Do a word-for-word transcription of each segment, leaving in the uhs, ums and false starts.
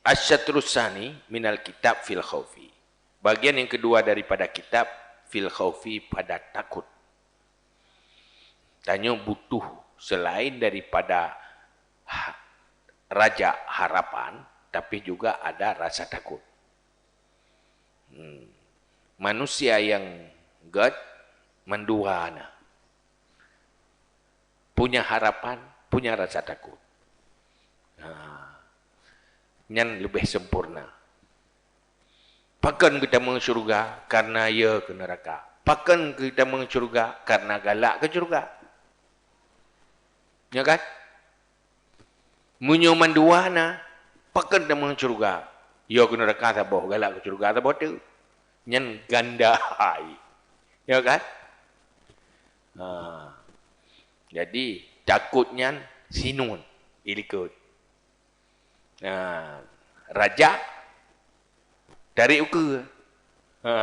Asy-syatrus tsani minal kitab fil khaufi. Bagian yang kedua daripada kitab fil khaufi, pada takut. Tanyoe butuh selain daripada ha-, raja, harapan, tapi juga ada rasa takut. Hmm. Manusia nyang gét mandua na. Punya harapan, punya rasa takut. Ha. Nyan leubeh sempurna. Pakon geutamong syeuruga? Karena ya keu neuraka. Pakon geutamong syeuruga? Karena galak keu syeuruga. Ya kan? Meunyoe mandua na, pakon tamong syeuruga? Ya keu neuraka saboh, galak keu syeuruga saboh teuk. Nyan ganda hai. Ya kan? Ha. Jadi, takot nyan sinun, ilikot. Ha. Raja, tarék ukeue. Ha.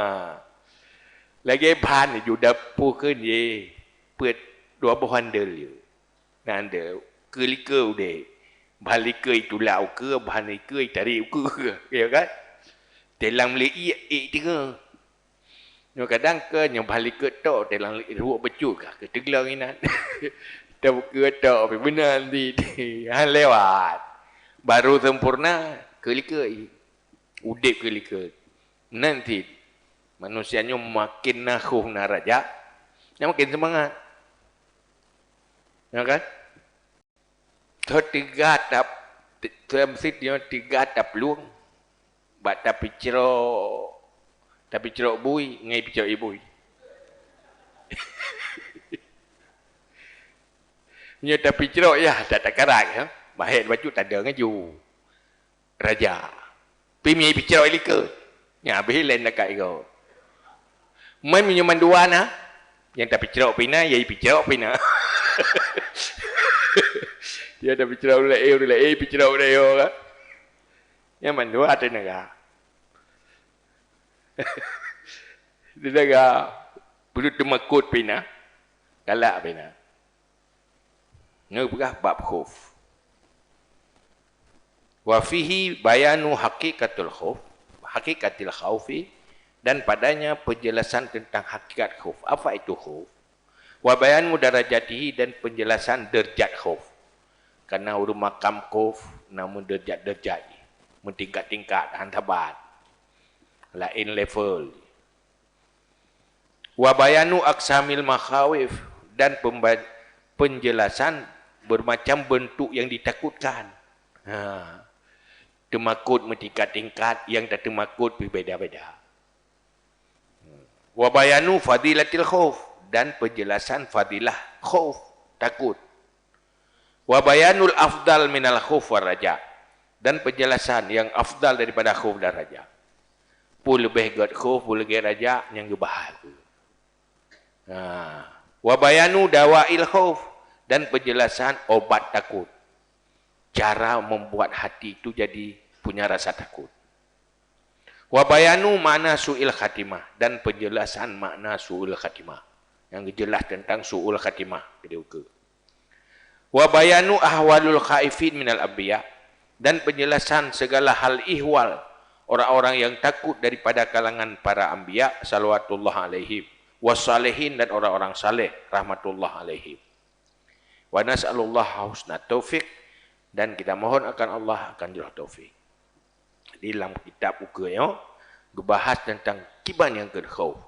Lagée ban ju dapu kheun ye, peuet dua boh handel ye. Nyan deuh, keu likot udeb. Bah likot itulak ukeue, bah likot itarék ukeue, ya kan? Teulang lé iek, iek teungoh. Nyoe kadang keu nyoe bah likot tok, teulang lé ruek bacut ka keu teuglong inan. Teukeue tok pih meunan di, di. Han lewat. Baru sempurna keu likot. Udeb keu likot. Nan cit manusia nyoe makin na khof na raja, nyan makin seumangat. Ya kan? Teuga tap-, teuga taplueng bak tapicrok, tapicrok bui ngon picrok ié bui. Nyoe tapicrok yah, tak takarat, ya. Bahek bacut tada ngaju. Raja. Pih mi picrok ilikot. Nya, habéh laén takat igoe. Man meunyoe mandua na, nyang tapicrok pih na, ya picrok pih na. Ya tapicrok ureueng laén, ureueng laén picrok ureueng laén ka. Nyang mandua teunaga. Teunaga, beureuteuma kot pih na, galak pih na. Nyoe peugah bab khauf. Wa fihi bayanu haqiqatul khauf, haqiqatil khaufi, dan padanya penjelasan tentang hakikat khauf. Apa itu khauf? Wa bayanu darajatihi, dan penjelasan derajat khauf. Karena ureueng makam khauf na meuderajat-derajat, meutingkat-tingkat, han saban. Laén level. Wa bayanu aqsamil makhawif, dan pemba-, penjelasan bermacam bentuk yang ditakutkan. Ha. Teumakot meutingkat-tingkat, nyang tateumakot pih beda-beda. Wa bayanu fadilatil khauf, dan penjelasan fadilah khauf, takut. Wa bayanul afdal minal khauf war raja, dan penjelasan yang afdal daripada khauf dan raja. Peue leubeh gét khauf, peue leubeh gét raja, nyang geubahas. Ha. Wa bayanu dawail khauf, dan penjelasan obat takut. Cara membuat hati itu jadi punya rasa takut. Wa bayanu makna su'il khatimah, dan penjelasan makna su'il khatimah. Nyang geujeulaih tentang su'ul khatimah, keudéh ukeue. Wa bayanu ahwalul khaifin minal anbiya, dan penjelasan segala hal ihwal orang-orang yang takut daripada kalangan para anbiya, salawatullah alaihim, was salihin, dan orang-orang saleh, rahmatullah alaihim. Wa nas'alullaha husnat taufiq, dan kita mohon akan Allah akan jaroh taufik. Di lam kitab ukeue nyoe geubahas teuntang kiban nyang keu khauf.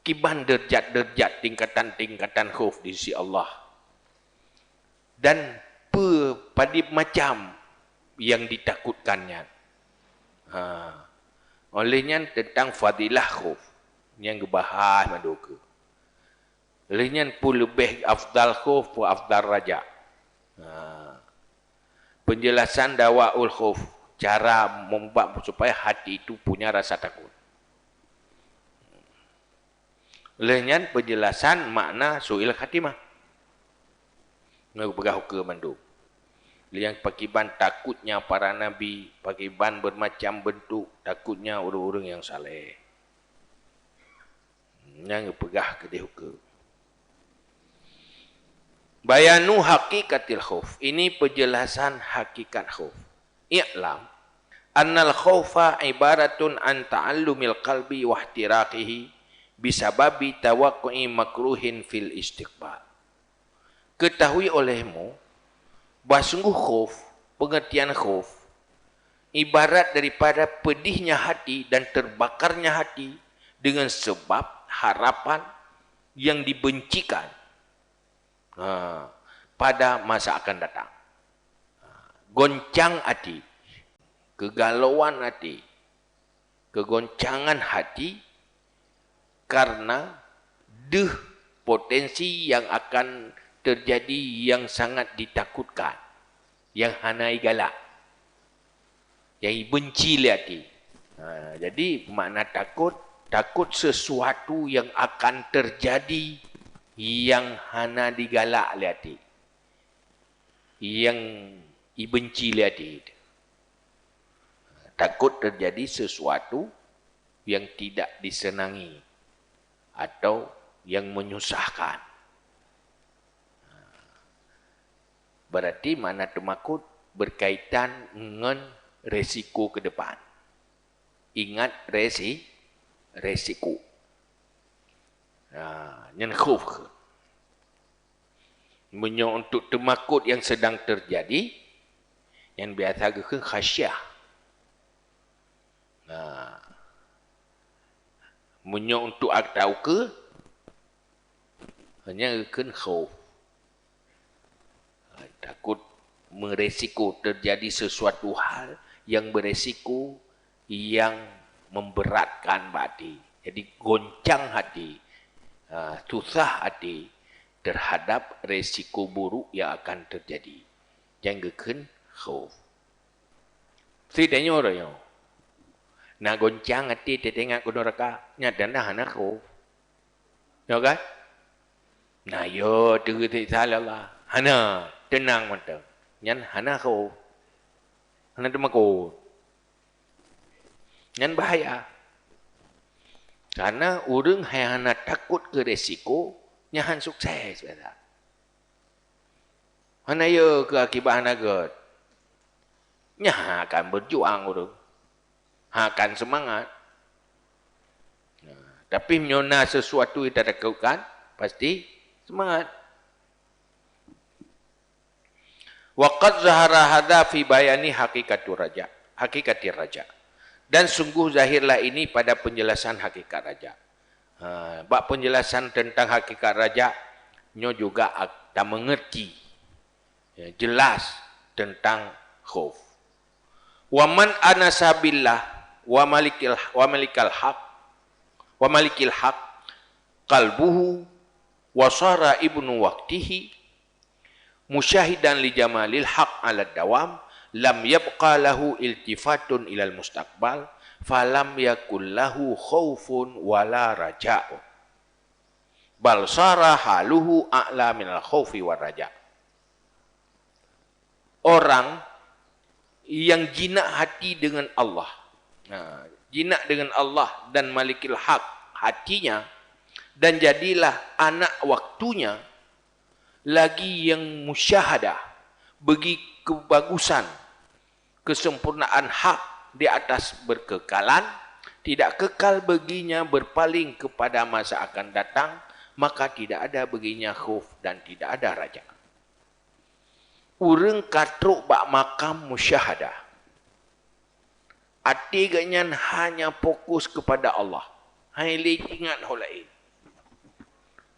Kiban deurjat-deurjat, tingkatan-tingkatan khauf di sisi Allah. Dan peue padub macam nyang ditakutkan nyan. Ha. Oleh nyan teuntang fadilah khauf nyang geubahas mandum ukeue. Lheueh nyan peue leubeh afdal khauf, peue afdal raja. Ha. Penjelasan dawaul khauf, cara membuat supaya hati itu punya rasa takut. Lheueh nyan penjelasan makna su'il khatimah. Nyoe peugah ukeue mandum. Lheueh nyan pakiban takutnya para nabi, pakiban bermacam bentuk takutnya ureuëng-ureuëng nyang saleh. Nyang geupeugah keudeh ukeue. Bayanu haqiqatil khauf. Ini penjelasan hakikat khauf. I'lam, "Annal khaufa ibaratun an ta'allumil qalbi wahtiraqihi bisababi tawaqqu'i makruhin fil istiqbal." Ketahui olehmu bahwa sungguh khauf, pengertian khauf, ibarat daripada pedihnya hati dan terbakarnya hati dengan sebab harapan yang dibencikan, ha, pada masa akan datang. Ha, goncang hati, kegalauan hati, kegoncangan hati karena deuh potensi yang akan terjadi yang sangat ditakutkan, yang hana igalak, yang ibenci lé até. Ha, jadi makna takot, takot sesuatu yang akan terjadi yang hana digalak lé até, yang ibenci lé até. Takot terjadi sesuatu yang tidak disenangi atau yang menyusahkan. Berarti makna teumakot berkaitan ngon resiko ke depan. Ingat resi-, resiko. Ha, nyan khauf. Meunyoe untuk teumakot yang sedang terjadi, nyan biasa geukheun khasyah. Nah, meunyoe untuk ata ukeue, nyan geukheun khauf. Takot meresiko terjadi sesuatu hal yang beresiko, yang memberatkan bak até. Jadi goncang hati, ha, susah hati terhadap resiko buruk yang akan terjadi. Nyan geukheun khauf. Si tanyoe roh nyoe. Na goncang até teuingat keu neuraka, nyan tanda hana khauf. Ya kan? Na yo teugeuteusa lé Allah. Hana, teunang mantong. Nyan hana khauf. Hana teumakot. Nyan bahaya. Karena ureuëng hai hana takot keu resiko, nyan han sukses biasa. Hana yo keu akibat hana gét. Nyan akan berjuang ureuëng. Akan semangat. Nah, tapi meunyoe na sesuatu yang tatakutkan, pasti semangat. Wa qad zahara hadza fi bayani haqiqatur raja, haqiqatir raja. Dan sungguh zahirlah ini pada penjelasan hakikat raja. Ha, bak penjelasan tentang hakikat raja, nyoe juga ak-, ta mengerti, ya, jelas tentang khauf. Wa man anasa billah wa malikil, wa malikal haq, wa malikil haq, qalbuhu wa sara ibnu waqtihi, musyahidan li jamalil haq ala dawam, lam yabqa lahu iltifatun ilal mustaqbal, falam yakul lahu khaufun wala raja'un. Bal sara haluhu a'la minal khaufi war raja. Orang yang jinak hati dengan Allah. Nah, jinak dengan Allah dan Malikil Haq hatinya, dan jadilah anak waktunya, lagi yang musyahadah bagi kebagusan, kesempurnaan hak di atas berkekalan, tidak kekal baginya berpaling kepada masa akan datang, maka tidak ada baginya khauf dan tidak ada raja. Ureuëng ka trok bak makam musyahadah, até geuh nyan hanya fokus kepada Allah, hai lé ingat ho laén.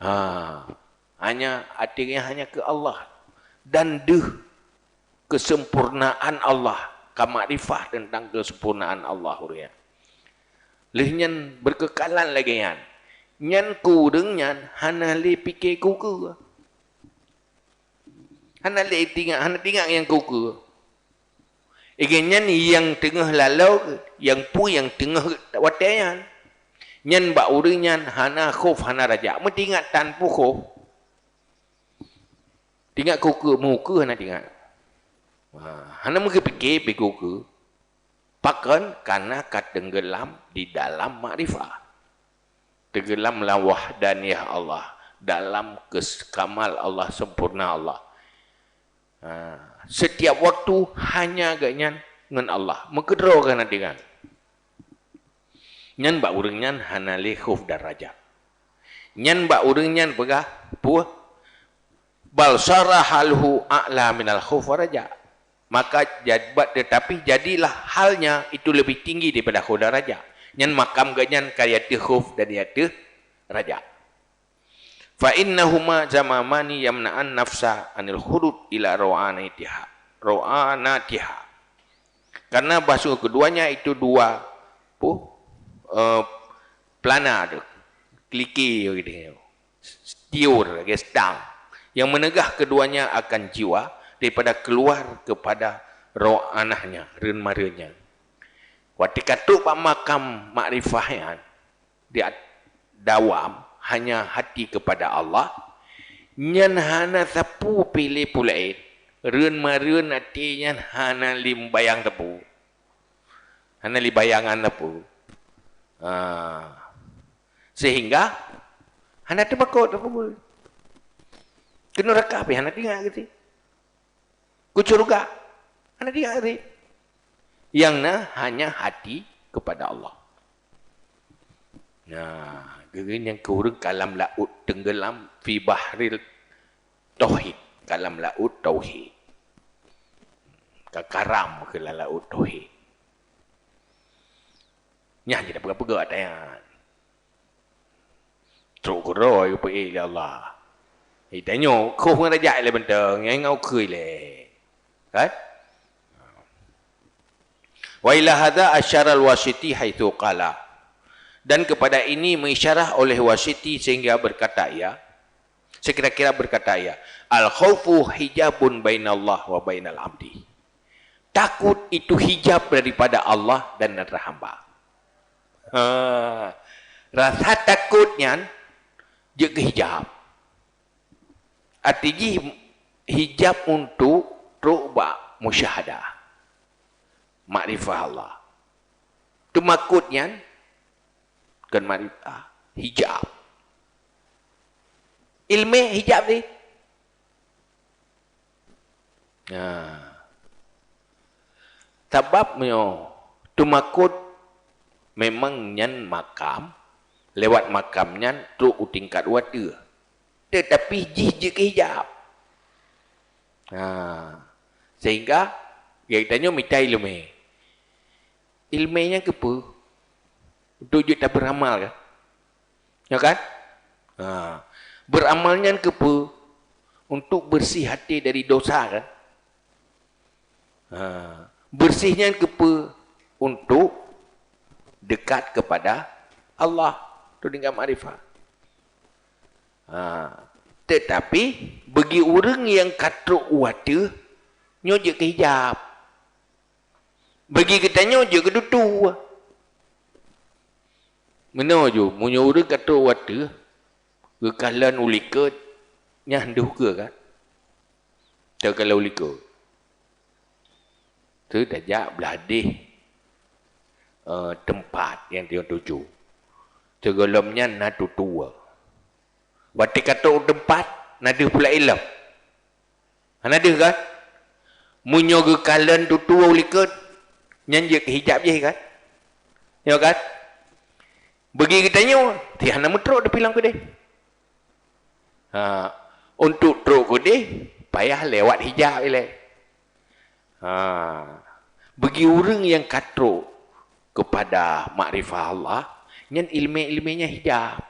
Ha, hanya até geuh nyan hanya keu Allah dan deuh kesempurnaan Allah, ka makrifah tentang kesempurnaan Allah ureuëng nyan. Lheueh nyan berkekalan lagée nyan. Nyan keu ureuëng nyan hana lé pike keu ukeue. Hana lé tingat, hana tingat nyang keu ukeue. Lagée nyan nyang teungoh laloe, nyang peue nyang teungoh watée nyan. Nyan bak ureuëng nyan hana khauf, hana raja. Meutingat tan peue khauf. Tingat keu ukeue, meu ukeue hana tingat. Ha, hana meugeupike pike ukeue. Pakon? Karena ka teunggeulam di dalam makrifah. Teunggeulam lam wahdaniyah Allah, dalam kes-, kamal Allah, sempurna Allah. Ha, setiap waktu hanya geuh nyan ngon Allah, meukeudroe keuh hana tinggai. Nyan bak ureuëng nyan hana lé khauf dan raja. Nyan bak ureuëng nyan peugah, peue? Bal sara haluhu a'la minal khauf wa raja. Maka jad-, bat-, tetapi jadilah halnya itu lebih tinggi daripada khauf dan raja. Nyan makam geuh nyan ka di ateueh khauf dan di ateueh raja. Fa innahuma zamamani yamna'an nafsa anil khurud ila rawanatiha, rawanatiha. Karena bahasa keduanya itu dua, apa, eh, pelana tu, keliki gitu, tiur, lagi stang, yang menegah keduanya akan jiwa daripada keluar kepada roh anahnya, reun mareunya. Watée ka trok bak makam makrifah nyan, di at-, dawam hanya hati kepada Allah, nyan hana sapeue pih lé peue laén, reun mareueng até nyan hana lé bayang sapeue. Hana lé bayangan sapeue. Ha. Sehingga hana teumakot sapeue. Keu neuraka pih hana teuingat geuti. Keu syeuruga hana teuingat geuti. Nyang na hanya hati kepada Allah. Nah, geuh nyan keuh ureuëng ka lam laôt tenggelam fi bahril tauhid, ka lam laôt tauhid. Ka karam keuh lam laôt tauhid. Nyan jeuet peugah-peugah ata nyan. Trok keudroe geupeuék lé Allah. Eh, tanyoe, khof ngon raja lé beunteng, nyang ingat ukeue lé. Kan? Wa ila hadza asyara al-Wasiti haitsu qala. Dan kepada ini mengisyarah oleh Wasiti sehingga berkata ia, sekira-kira berkata ia, "Al-khaufu hijabun bainallah wa bainal abdi." Takut itu hijab daripada Allah dan antara hamba. Ha. Rasa takut nyan jeuet keu hijab. Arti jih hijab untuk trok bak musyahadah. Makrifah Allah. Teumakot nyan kon makrifah, hijab. Ilmé hijab sih. Nah. Sabab meunyoe teumakot memang nyan makam, lewat makam nyan trok u tingkat watée. Tetapi jih jeuet keu hijab. Ha. Sehingga geutanyoe mita ilmé. Ilmé nyan keupeue? Untuk jeuet taberamal kan? Ya kan? Ha. Beramal nyan keupeue? Untuk bersih hati dari dosa kan? Ha. Bersih nyan keupeue? Untuk dekat kepada Allah. Tu dengan makrifat. Ha. Tetapi bagi ureuëng nyang ka trok watée, nyoe jeuet keu hijab. Bagi geutanyoe jeuet keu tutoe. Meunoe ju, meunyoe ureuëng ka trok watée, geukalon u likot, nyan deuh keue kan? Teukalon u likot. Teu tajak blah deh, eh, teumpat nyang tuju. Teugohlom nyan na tutoe. Watée ka trok u teumpat, na deuh pula ilom. Hana deuh kan? Meunyoe geukalon tutoe u likot, nyan jeuet keu hijab jih kan? Nyoe kan? Bagi geutanyoe, ti hana meutrok teupilong keudeh. Ha, untuk trok keudeh, payah lewat hijab ilée. Ha, bagi ureuëng nyang ka trok kepada makrifah Allah, nyan ilmé-ilmé nyan hijab.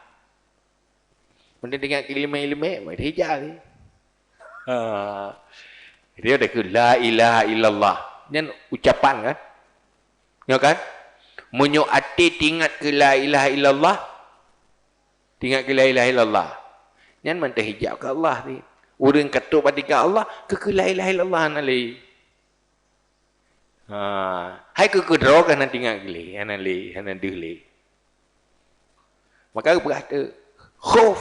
Meunan dengan ilmé-ilmé, meuhijab. Ha. Dia dah keu la ilaha illallah. Nyan ucapan kan? Ya kan? Meunyoe até teuingat keu la ilaha illallah, teuingat keu la ilaha illallah. Nyan mantong hijab keu Allah ni. Ureuëng ka trok bak tingkat Allah, keu, keu la ilaha illallah hana lé. Ha, hai keu keudroe ka hana teuingat lé, hana lé, hana deuh lé. Maka geupeugah teuk, khof,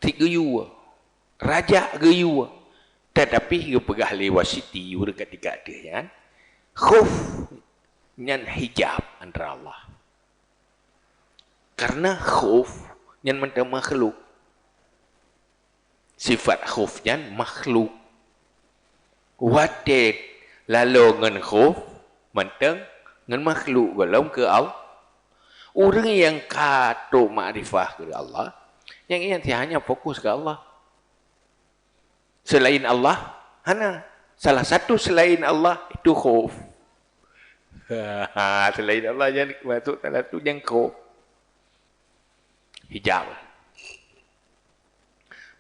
sit geuyue, raja geuyue. Tetapi geupeugah lé Wasiti ureuëng ka tingkat ateueh nyan, khof nyan hijab antara Allah. Karena khof nyan mantong makhluk. Sifat khof nyan makhluk. Watée Lalo ngon khauf, mantong ngon makhluk gohlom keu Allah. Ureuëng nyang ka trok makrifah keu Allah, nyang, nyang hanya fokus keu Allah. Selain Allah, hana. Salah satu selain Allah, itu khauf. Selain Allah, nyang masuk salah satu nyang khauf. Hijab.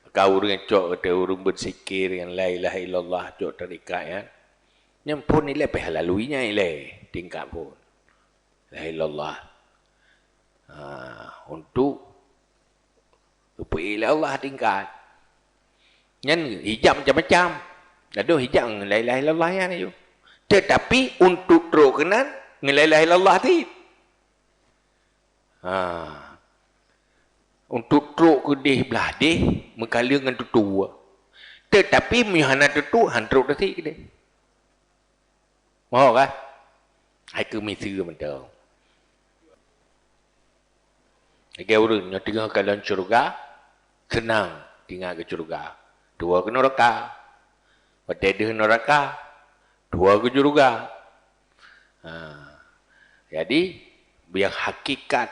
Maka ureuëng cok kata ureuëng beuzikir ngon la ilaha illallah, cok tarekat nyan. Nyan phon ilée pih lalu nyan ilée tingkat phon. La ilaha illallah. Ha, untuk geupeuék lé Allah tingkat. Nyan hijab macam-macam. Ladôm hijab ngon la ilaha illallah nyan aju. Tetapi untuk trok keunan ngon la ilaha illallah cit. Ha. Untuk trok keudeh blah deh, meukaleueng ngon tutue. Tetapi meunyoe hana tutue, han trok teusie keudeh. Moh kah? Hai keu miseue mantong. Lagée ureuëng nyoe teungoh kalon syeuruga, seunang tinggai keu syeuruga. Tuwoe keu nuraka. Watée deuh nuraka, tuwoe keu syeuruga. Ha. Jadi, yang hakikat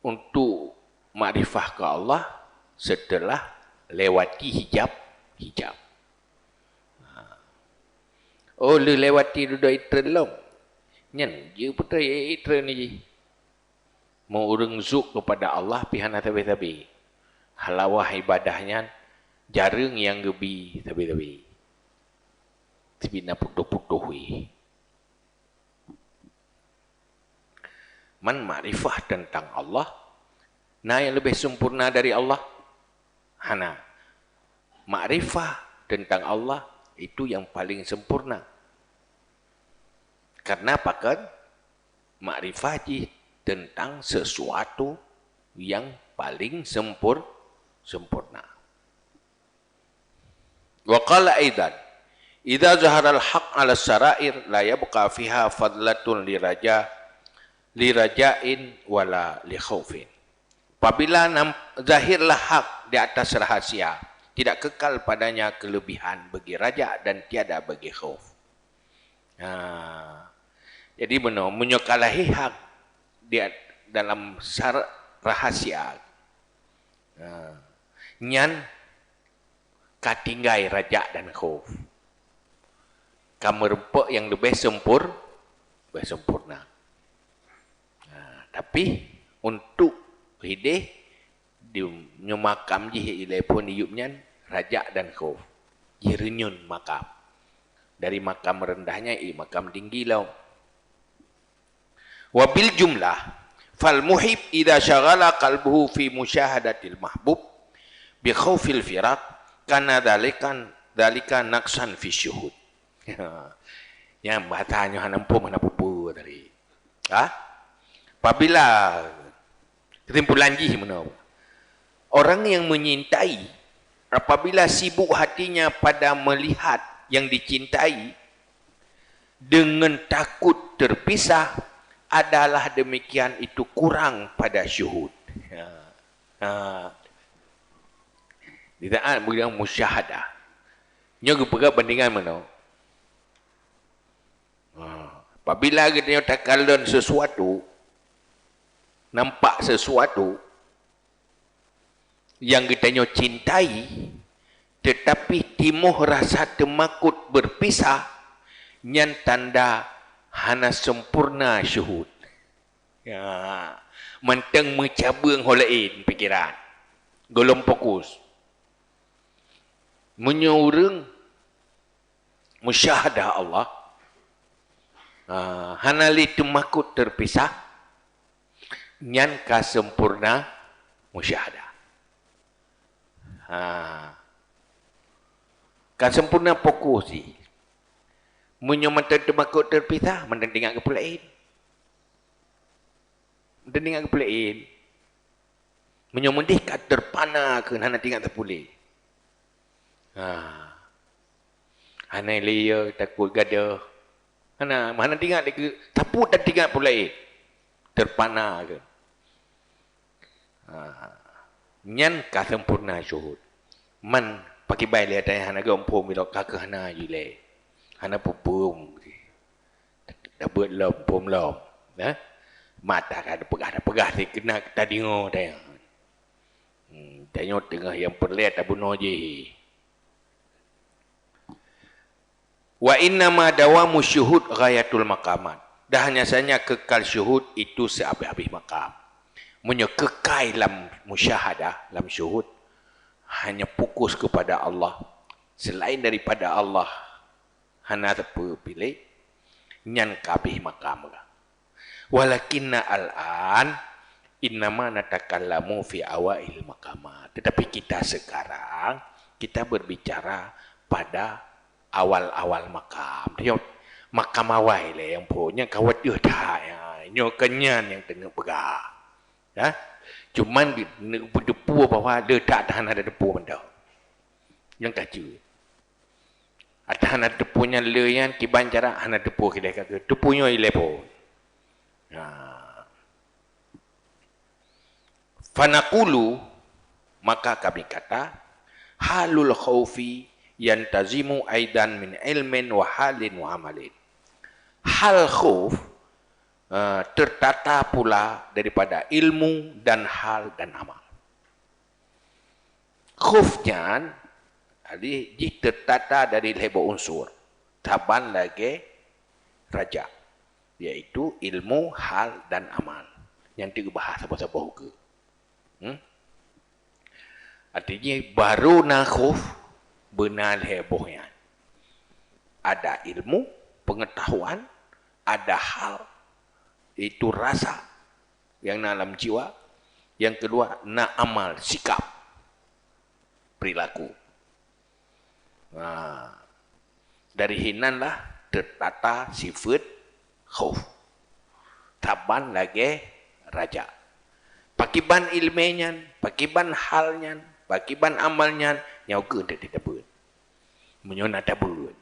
untuk makrifah keu Allah setelah lewati hijab-hijab. Ha. Oh, lheueh lewati dudoe itrön lom. Nyan jeuet putôh itrön jih. Meu ureuëng zuk keupada Allah pih hana sabe-sabe. Halawah ibadah nyan jareueng nyang geubi sabe-sabe. Sibina putôh-putôh wéh. Man makrifah tentang Allah, na nyang leubeh sempurna dari Allah? Hana. Makrifah tentang Allah itu yang paling sempurna. Karena pakon? Makrifah jih tentang sesuatu yang paling sempur-, sempurna. Wa qala aidan, "Idza zaharal haq 'ala sarair la yabqa fiha fadlatun li raja, li rajain wala li khaufin." Apabila nam-, zahirlah hak di atas rahasia, tidak kekal padanya kelebihan bagi raja dan tiada bagi khauf. Ha. Jadi, meunoe, meunyoe ka lahé hak di at-, dalam sar-, rahasia, ha, nyan ka tinggai raja dan khauf. Ka meurumpok nyang leubeh sempur-, leubeh sempurna. Ha, tapi untuk hideh, di nyoe makam jih ilée phon iyup nyan raja dan khauf. Jih reunyeun makam. Dari makam rendah nyan i makam tinggi lom. Wa bil jumlah, fal muhib idza syaghala qalbuhu fi musyahadatil mahbub bi khaufil firaq, kana dzalikan, dzalika naqsan fi syuhud. Nyan bahasa nyoe hana muphom, hana peue-peue tadi. Ha? Apabila, kesimpulan jih meunoe, orang yang menyintai, apabila sibuk hatinya pada melihat yang dicintai, dengan takut terpisah, adalah demikian itu kurang pada syuhud. Ha. Ha. Di saat bidang musyahadah. Nyoe geupeugah bandingan meunoe. Ha. Apabila geutanyoe takalon sesuatu, nampak sesuatu, nyang geutanyoe cintai, tetapi timoh rasa teumakot beurpisah, nyan tanda hana sempurna syuhud. Ya, mantong meucabeueng ho laén pikeran. Gohlom fokus. Meunyoe ureuëng musyahadah Allah, ah, hana lé teumakot teurpisah, nyan ka sempurna musyahadah. Ha. Ka sempurna fokus jih. Meunyoe mantong teumakot teurpisah, mantong teuingat keu peue laén. Mantong teuingat keu peue laén. Meunyoe meudeh ka teurpana kheun, hana teuingat sapeue lé. Ha. Hana lé ya, takot gadôh. Hana, hana teuingat lé keu, sapeue tan teuingat peue laén. Teurpana kheun. Ha. Nyan ka sempurna syuhud. Man, pakiban lé ata nyang hana geumpung bilok ka keuh hana jilée. Hana peue-peue. Tabeuet lom, phom lom. Nah, mata ka peugah-peugah sikeunak tadeungoe teuh. Hmm, tanyoe teungoh nyang peureulée tabunoe jih. Wa innama dawamu syuhud ghayatul maqamat. Dan hanya saja kekal syuhud itu sehabis-habis makam. Meunyoe kekal lam musyahadah, lam syuhud, hanya fokus kepada Allah. Selain daripada Allah, hana teupeu piléh, nyan ka habéh makam ka. Walakinna al-an innama natakallamu fi awail maqamat. Tetapi kita sekarang, kita berbicara pada awal-awal makam. Dia makam awai lé nyang phon, nyang ka wateuh that, ya. Nyoe kan nyan nyang teungoh peugah. Ya. Cuman di, ne-, beudeupu bahwa le that hana ada depu mantong. Nyang ka jeuet. Atawa hana teupeu nyan le nyan kiban cara hana teupeu kidai ka keu. Teupeu nyoe ilée phon. Ha. Fanaqulu, maka kami kata, halul khaufi yantazimu aidan min ilmin wa halin wa amalin. Hal khauf, eh, tertata pula daripada ilmu dan hal dan amal. Khauf nyan, jadi jih tertata dari lhée boh unsur, saban lagée raja, yaitu ilmu, hal, dan amal. Nyang teuk bahas saboh-saboh ukeue. Hmm? Artinya, baru na khauf, beuna lhée boh nyan. Ada ilmu, pengetahuan, ada hal, itu rasa yang na lam jiwa. Yang kedua, na amal, sikap, perilaku. Nah, dari hinan lah tertata sifat khauf. Saban lagée raja. Pakiban ilmu nyan, pakiban hal nyan, pakiban amal nyan, nyoe keuh teuk teutabeuet. Meunyoe na tabeuet,